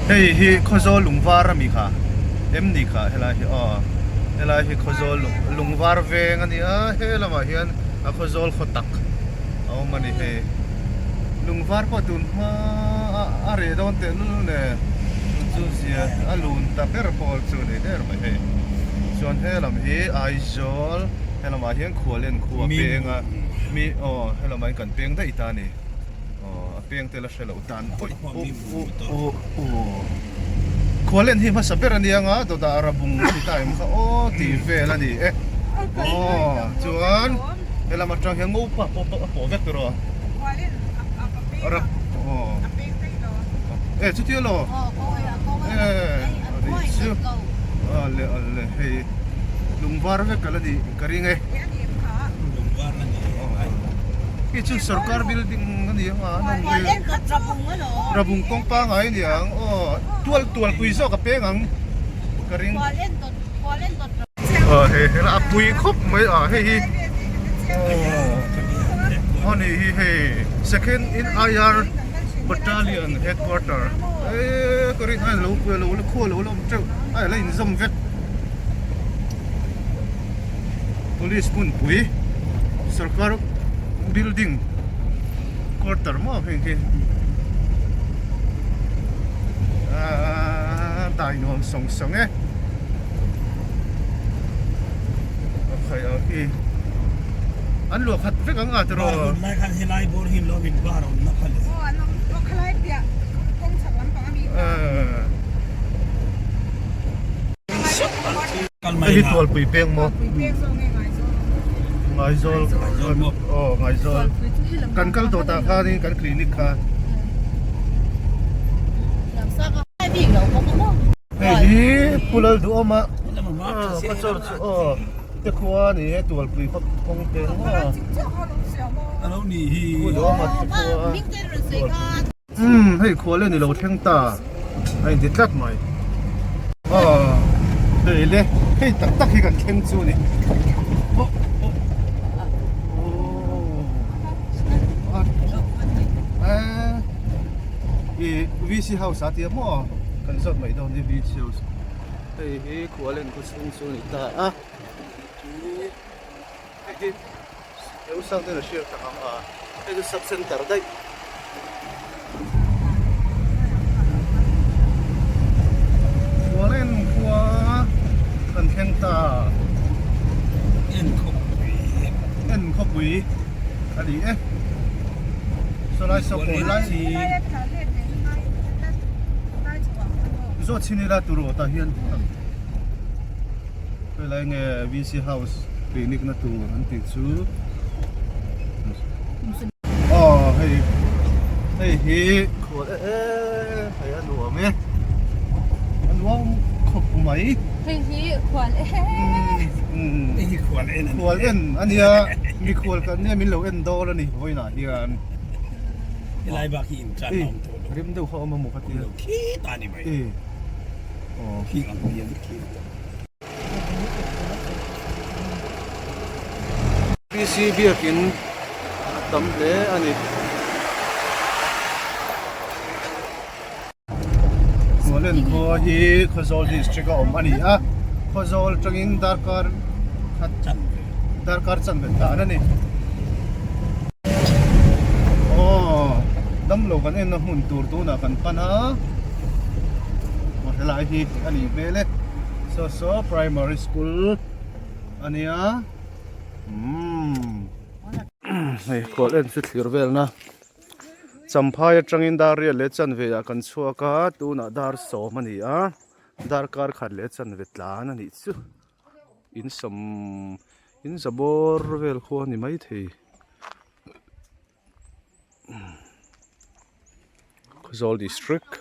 Hei hi Khawzawl Lungvar a mi kha em ni kha helai hi aw helai hi Khawzawl Lungvar veng a ni a he lamah hian a Khawzawl khaw tak a awm a ni hei Lungvar pawh tun hma a a reh dawn teh lul nen chu zia a lun ta ber pawl chu a ni der mai hei chuan he lam hi Aizawl he lamah hian Khualen khua peng a mi aw he lamah hian kan peng daih ta a ni. Aw a peng te la hre lo tan awih aw aw aw Khualen hi hmasa ber a nia nga dawtah rabung a ni ta em kha aw tih vel a ni e aw chuan helam atang hian ngopa pawh a pawh vek tawh rap aw e chutia law e a nih chu a le a le hei lungvar vek a la nih ka ring e. Hei chu sorkar building a ni ang a an awm hi Rabung kawng pangai a ni ang aw tual tual pui zawk a peng ang ka ring aw hei hela a pui khawp mai a hei hi aw a ni hi hei second in IR battalion headquarter eee ka rin a lo lo la khua lo la awm teuh a la inzawm vek. Police hmunpui sorkar building quarter maw heng hi aaa dai nuam sawng sawng e a khai ang hi an luah khat vek ang a tiraw lai khan helai bawr hi lo in bar awm na kha le aw an awm aw khalai piah kawng chhak lampang ami aaa. Hei hi Tualpui peng maw? Ngaizawl aw Ngaizawl kan kal tawh tah khanin kan clinic kha hei hi Pu Lalduhawma ka chawr chu aw te khua a ni e Tualpui khaw kawng peng maw Pu Duhawma te khua Tualpui. Umm hei khual en ilo thleng ta a inti tlat mai aw hei le hei tak tak hi kan thleng chu a ni oh oh oh eh VC house a tia maw kan zawt mai dawn hi VC house hei hi khual en khaw chhung chu a ni ta a hei hi He u sang ten a hriat tak ang a, hei chu sub center daih. Khualen khua kan thleng ta. En khawpui. En khawpui a ni e. Sawlai saw kawi lai. Zawt chhin ila tur aw tah hian. Helai nge VC house clinic na tur an tih chu aw hei hei hi khual e hei a nuam e a nuam khawp mai hei hi khual e hei hi khual en khual en ania mikhual kan nia min lo en dawn ani vawiinah hian helai bak hi in tan a awm tawh lo rim deuh kha a awm a maw ka ti a khitah a ni mai. Khi ang hian khi. PC biakin a tam hle a ni. Khualen khua hi Khawzawl district a awm a ni a, Khawzawl atangin darkar khat darkar chanve tan a ni. Aw damlo kan enna hmun tur tunah kan pan a. Aw helai hi a nih hmel e saw saw primary school a nia umm hei khual en chu thlir velna champhai atangin dar riat leh chanve ah kan chhuak a tunah dar sawm a ni a darkar khat leh chanve tlan a nih chu in sawm in za bawr vel khua a ni maithei. Khawzawl district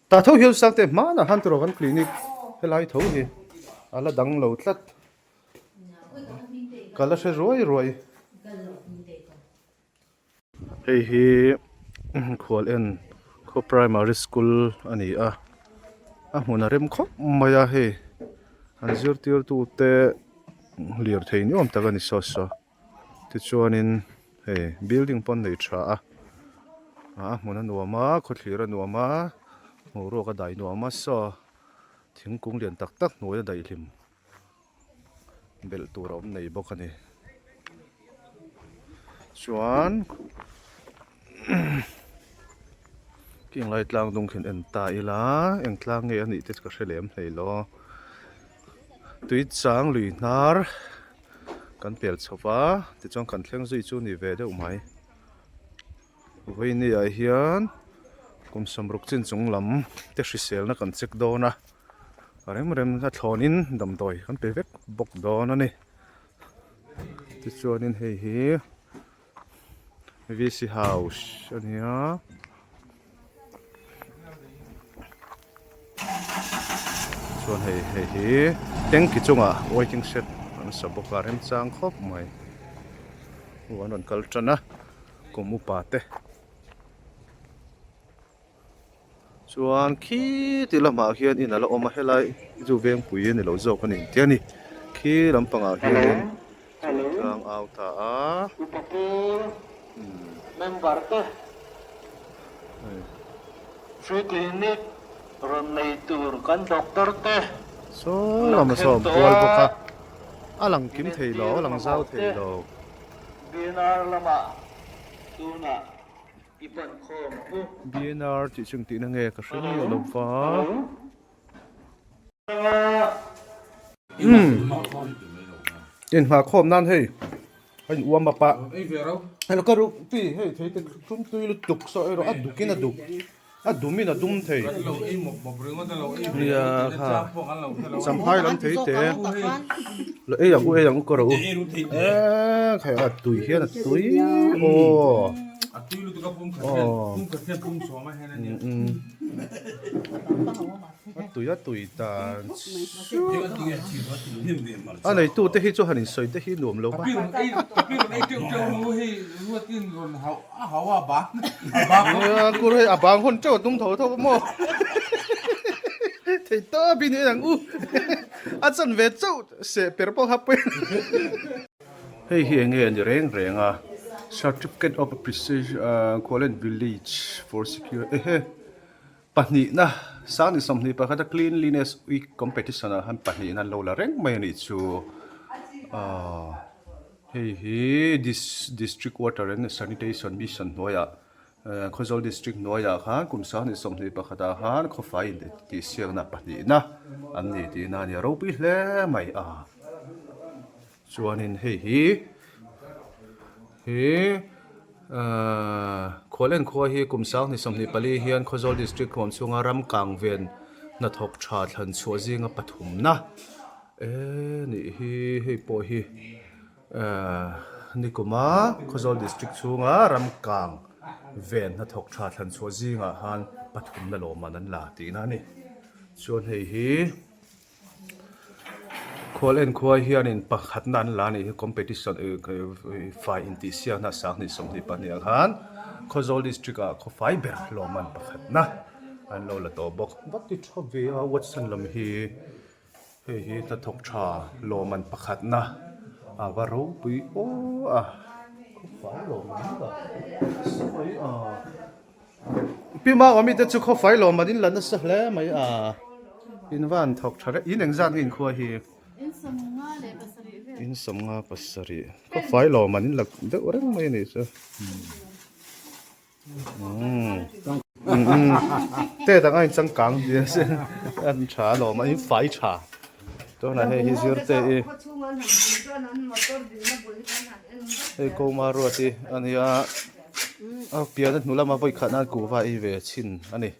tah tho hian Sangte hmanah khan tawrh kan clinic helai tho hi a la dang lo tlat ka la hre ruai ruai. Hei hi khual en khaw primary school a ni a a hmun a rem khawp mai a hei an zirtirtu te lirthei ni awm tak a ni saw saw tichuanin hei building pawh an nei tha a. A hmun a nuam a, khawthlir a nuam a, boruak a dai nuam a saw thingkung lian tak tak hnuai a daihlim belh tur a awm nei bawk a ni. Chuan King lai tlang dung khian en ta ila eng tlang nge a nih te chu ka hre lem hlei lo. Tui chang lui hnar kan pel chho va tichuan kan thleng zui chu ni ve deuh mai. Vawiini ah hian kum sawmruk chin chung lam te hriselna kan check dawn a rem rem a thlawnin damdawi kan pe vek bawk dawn a ni tichuanin hei hi V C house a ni a. Chuan hei hei hi tanky chungah waiting shed an sa bawk a remchang khawp mai aw an rawn kal tan a kum upa te chuan khi ti lamah khian in a la awm a helai chu vengpui a ni lo zawk a ni tih a ni khi lampangah hianin tlang au ta a. Member te Free clinic rawn nei tur kan doctor te Saw lam a sawm kual bawk a, a lang kim thei lo, a lang zau thei lo. BNR lamah tunah i pan khawm u. BNR tih chu engtihna nge ka hre miah lo va. Inhmahkhawm nan hei a in uam up a hei ka ruk ti hei thei te tum tui lutuk saw erawh a duk in a duk a dum in a dum thei nia kha champhai lam thei te la ei ang u ei ang u ka rawh u eee khai a tui hian a tui aw aw A tui a tui tan a neitu te hi chu han insawi te hi nuam lo va. Kur hei a bang hawn teuh a tum tho tho maw thei tawp hi ni ang u a chan ve chauh seh per pawh kha pawi Hei hi enge a ni reng reng a certificate of appreciation Khualen village for secure ehe. Pahnihna, Sangni 21 a Cleanliness Week Competition ah khan pahnihna an lo la reng mai a nih chu. Ahh hei hi District Water and Sanitation Mission hnuaiah Khawzawl District hnuaiah khan kum Sangni 21 ah khan khawfai in tihsiakna pahnihna an ni tihna a ni a ropui hle mai a. Chuanin hei hi hi ahh Khualen khua hi kum 2024 hian Khawzawl District huam chhunga ram kang ven hnathawk tha thlan chhuah zinga pathumna eee nih hi hei pawh hi ahh nikuma Khawzawl District chhunga ram kang ven hnathawk tha thlan chhuah zingah khan pathumna lawmman an la tihna a ni chuan hei hi. Khual en khua hianin pakhatna an la a nih hi competition fai intihsiakna 2022 ah khan Khawzawl district ah khawfai ber hlawm an pakhatna an lo la tawh bawk. Va ti tha ve a Watson lam hi hei hi hnathawk tha lawm an pakhatna a va ropui aw a khawfai lawm an la sawi a. Pi Mau ami te chu khawfai lawm an inla nasa hle mai a, in va han thawk tha reuh, in engzat nge inkhua hi? In sawmnga leh pasarih vel. In sawmnga pasarih, khawfai lawm an inla deuh reng mai a nih chu. Te dang a inchangkang an tha alawm a, in fai tha. Tunah hei hi zir te i hei Koma ruat hi a nia. A pian a hnu lama vawi khat nan kuhva ei ve chhin a ni.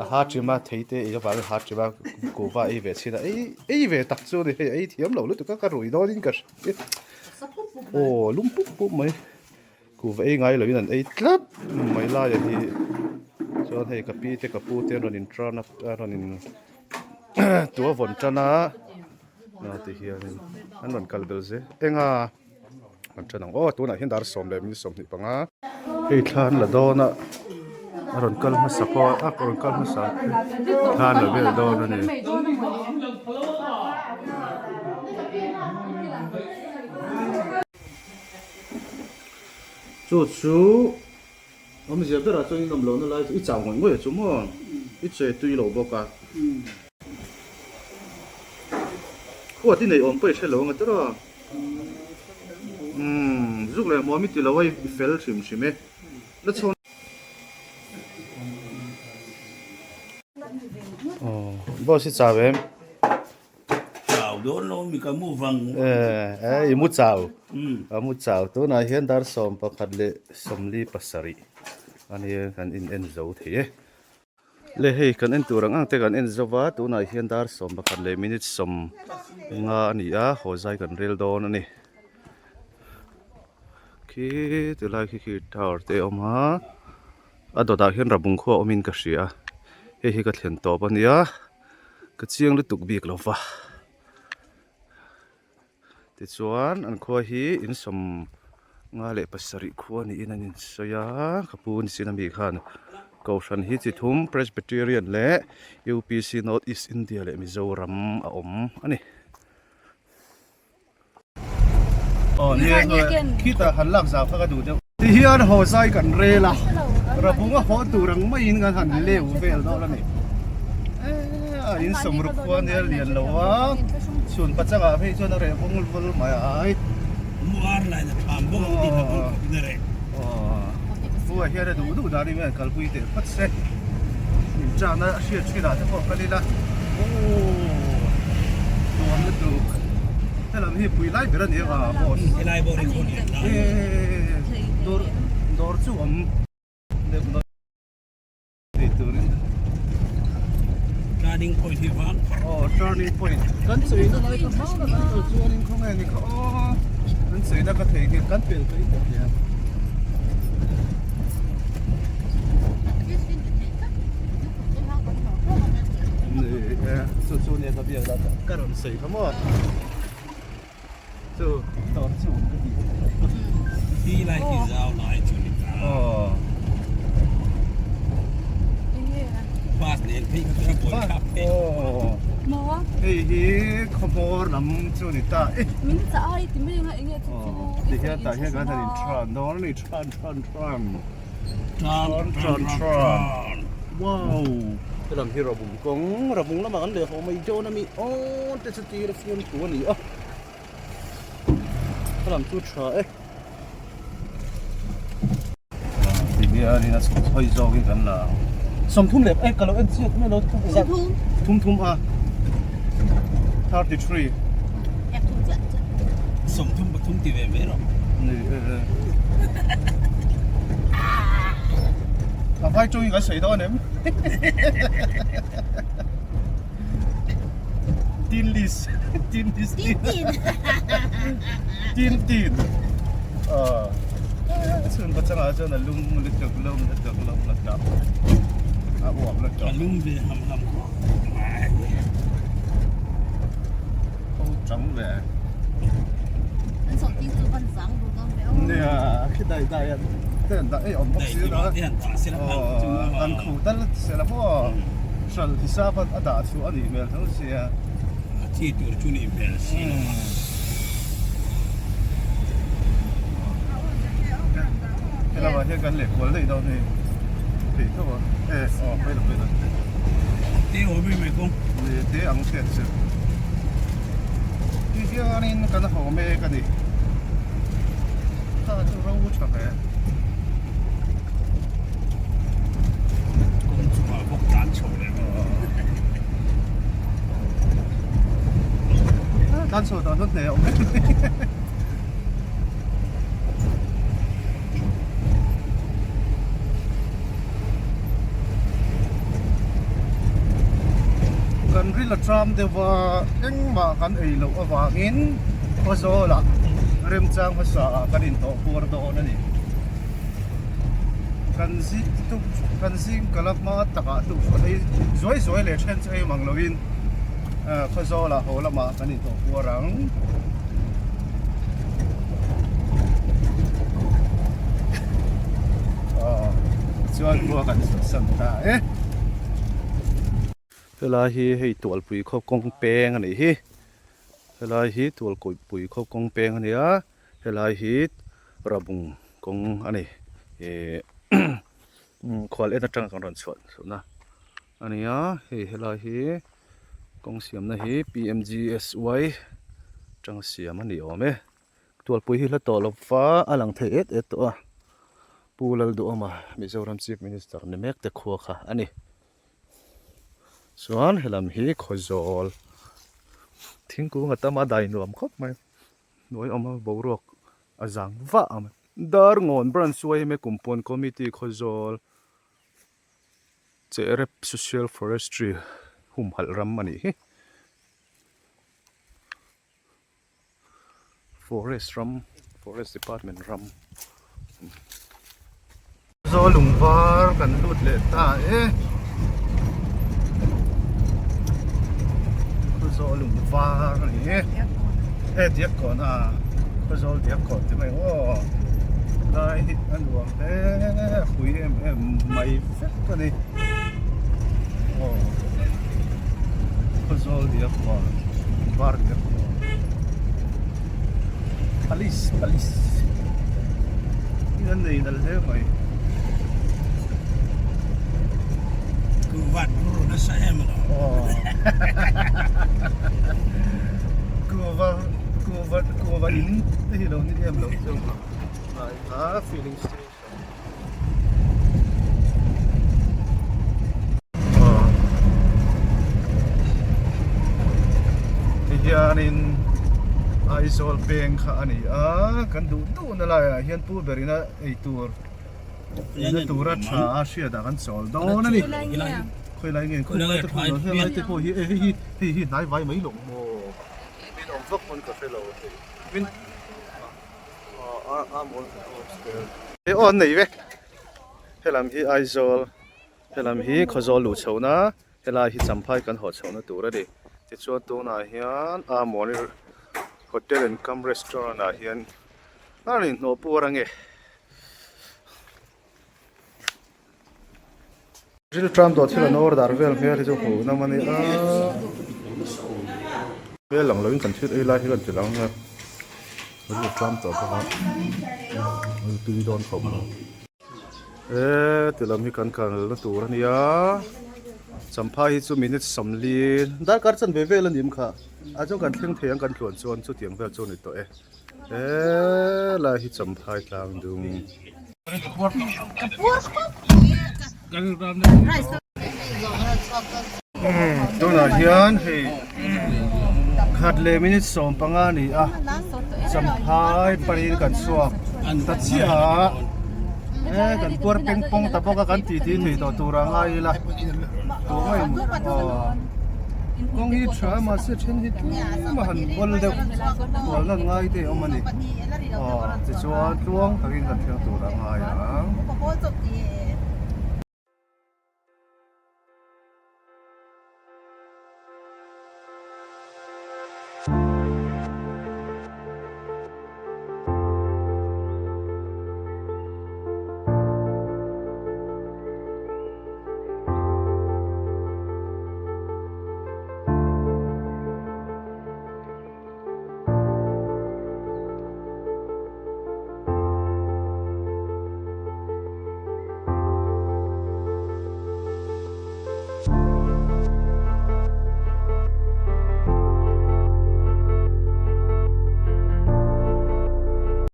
A ha ṭim a thei te ei avangin ha ṭim a kuhva ei ve chhin a ei ei ve tak chu a ni hei ei thiam lo lutuk a ka rui dawnin ka hria aw lum pup pup mai kuhva ei ngai loin an ei tlat mai laia hi chuan hei ka pi te ka pu te an rawn in tan a an rawn in tua vawn tan a ti hianin an rawn kal bel zel eng a. Kan then ang aw tunah hian dar sawm leh minute 25 hei thla an la dawn a a rawn kal hmasa pawh a rawn kal hmasa thla an la vel dawn a ni. Chu chu. Awmzia berah chuan in awm lohna lai chu i chau ngawih ngawih a chu maw? I che tui lo bawk a. Khuat i neih awm pawh i hre lo ang a tiraw? Umm, zuk leh hmuam i ti lo a, i fel hrim hrim e. La chhawn. Aw, boss i chau em? Chau dawn lo mi ka mu vang. Eh, i mu chau. Ka mu chau. Tunah hian dar 11:47 ania kan in en zo thei e. Le hei kan en tur ang ang te kan en zo va, tunah hian dar 11:50 a ni a, haw zai kan rel dawn a ni. Khi tilai khi khi tower te a awm a, a dawtah hian rabung khua awmin ka hria a, hei hi ka thlen tawp a nia. Ka chiang lutuk bik lo va. Tichuan an khua hi in 57 khua niin an insawi a, ka pu ni sin ami khan Kohhran hi chi thum Presbyterian leh UPC North East India leh Mizoram a awm a ni. Aw ni e khitah han lak zau kha ka duh deuh. Ti hian haw zai kan rel a, rabung a haw tur ang maiin kan han leu vel dawn a ni. A in sawmruk khua nia lian lo a, chhun pachangah phei chuan a reh vung vul mai ai. Muar lai na tham bawk ang tih na bawk khawpin a reh. Aw, pu ah hian a duh duh dan in an kalpui teh phawt se. In chakna a hriat thin ah te pawh kal ila. Aww, nuam lutuk. Helam hi pui lai ber a ni ang a boss. Helai bawr hi khaw lian lai. Dawr dawr chu awm deuh dawn. Ei turin. Turning point hi vang. Aw turning point. Kan cheina lai kha hma kan kal chuanin khawnge ni kha aw. Kan cheina ka thei hi kan pel phei tawh nia. Ni e chu chu nia ka biak la ka rawn sawi kha maw. Chu dawr chu awm ka ti. Ti lai khi zau lai chu ni ta. Aw. Bus nen phei kha chuan a buai thlak phei. Aw. Maw? Hei hi khawhmawr lam chu ni ta e. Min chah a i ti mai anga enge chu chu. Ti hian tah hian kan han in tran dawn a ni tran tran tran. Tran tran tran. Wow. Helam hi Rabung kawng Rabung lamah kan leh haw mai dawn a mi aw te chu tir a fiam tu a ni a. Helam chu tha e. Ti hianin a chhuk hawi zawkin kan la ang. 30 leh e ka lo en chiat mai lo zat thum thum a 33 33 ti ve mai rawh. Ni e e. A vai tawngin kan sawi dawn em? Tin lis tin lis tin tin tin tin chhun pachangah chuan a lum lutuk lum lutuk lum lutuk a uap lutuk a lum ve ham ham khawp mai ho chang ve an sawh ting chu van zang ru dawn ve aw nia khi dai dai an te an dah ei awm bawk si na te an dah sela an khu tal sela maw hral hisap a dah chu a nih hmel tho sia a chi tur chu nih hmel si lo a. Helamah hian kan leh kual daih dawn hei thei tho a e aw phei lo phei lo te awm em mai kawng ni te ang hriat chu ti hianin kan haw mek a ni ta chu ro tha hle kawng chungah bawk tlan chho leh tlan chho dan chuan hneh a awm em Kan ril a tram deuh a, engmah kan ei loh avangin Khawzawlah remchang hmasa ah kan inhnawh puar dawn a ni. Kan zing tuk kan zing kala hma takah tukverh ei zuai zuai leh then chu ei mang loin Khawzawlah haw lamah kan inhnawh puar ang. Chuan khua kan chhuahsan ta e. Helai hi hei tualpui khaw kawng peng a nih hi. Helai hi tualpui khaw kawng peng a ni a, helai hi rabung kawng a ni. Ehh. Khual en atanga kan rawn chhuah chhuahna a ni a, hei helai hi kawng siamna hi P_M_G_S_Y atanga siam a ni awm e. Tualpui hi hla tawh lo va a lang thei et et tawh a, Pu Lalduhawma Mizoram Chief Minister ni mek te khua kha a ni. Chuan helam hi Khawzawl thingkung a tam a dai nuam khawp mai. Hnuai awm a boruak a zang vah a mai. Darngawn Branch yma Kumpawn Committee Khawzawl Chehrep Social Forestry humhalh ram a nih hi. Forest ram Forest Department ram. Zawl lungvar kan lut leh ta e. Khawzawl lungvar a ni e. E diak kawn a Khawzawl diak kawn ti mai aw. Lai hi a nuam hle a pui em em mai vek a ni. Aw Khawzawl diak kawn lungvar diak kawn. Police police in an nei nal hle mai. Kuvat ru nasa em lo. Aw. Kuva kuva kuva in te hi lo ni em lo chu. Lai kha filling station. Aw. Tihianin Aizawl peng kha a ni a kan duh duhna laiah hian pu berina eitur eina tura tha a hriatah kan chawl dawn a ni. Khawilai nge khawilai te pawh helai te pawh hi hei hi hei hi hnai vai mai lo maw min awm vak pawn ka hre lo hei min He aw an nei ve helam hi Aizawl helam hi Khawzawl luh chhohna helai hi Champhai kan haw chhohna tur a ni tichuan tunah hian Amawni Hotel and Cum Restaurant ah hian a rawn inhnawh puar ange. Rilṭam dawt thil an order vel hmel hi chu hmuh nawm a ni a. Hmel lang loin kan thil ei lai hi kan ti lang a, rilṭam tawh bawk a, an tui dawn khawp mai. E ti lam hi kan kalna tur a nia, Champhai hi chu minute 40 darkar chanve vel a ni em kha, a chuan kan thleng thei ang kan tluan chuan chutiang vel chu a ni tawh e. He lai hi Champhai tlang dung. Tunah hian hei khat leh minute 15 a ni a, Champhai panin kan chhuak ta chiah a, he kan puar peng pawng ta bawk a kan titi thei tawh tur a ngai ila tungai aw kawng hi tha mahse then hi tlem a han bawl deuh kual nan ngai te a awm a ni aw tichuan tluang takin kan thleng tur a ngai ang.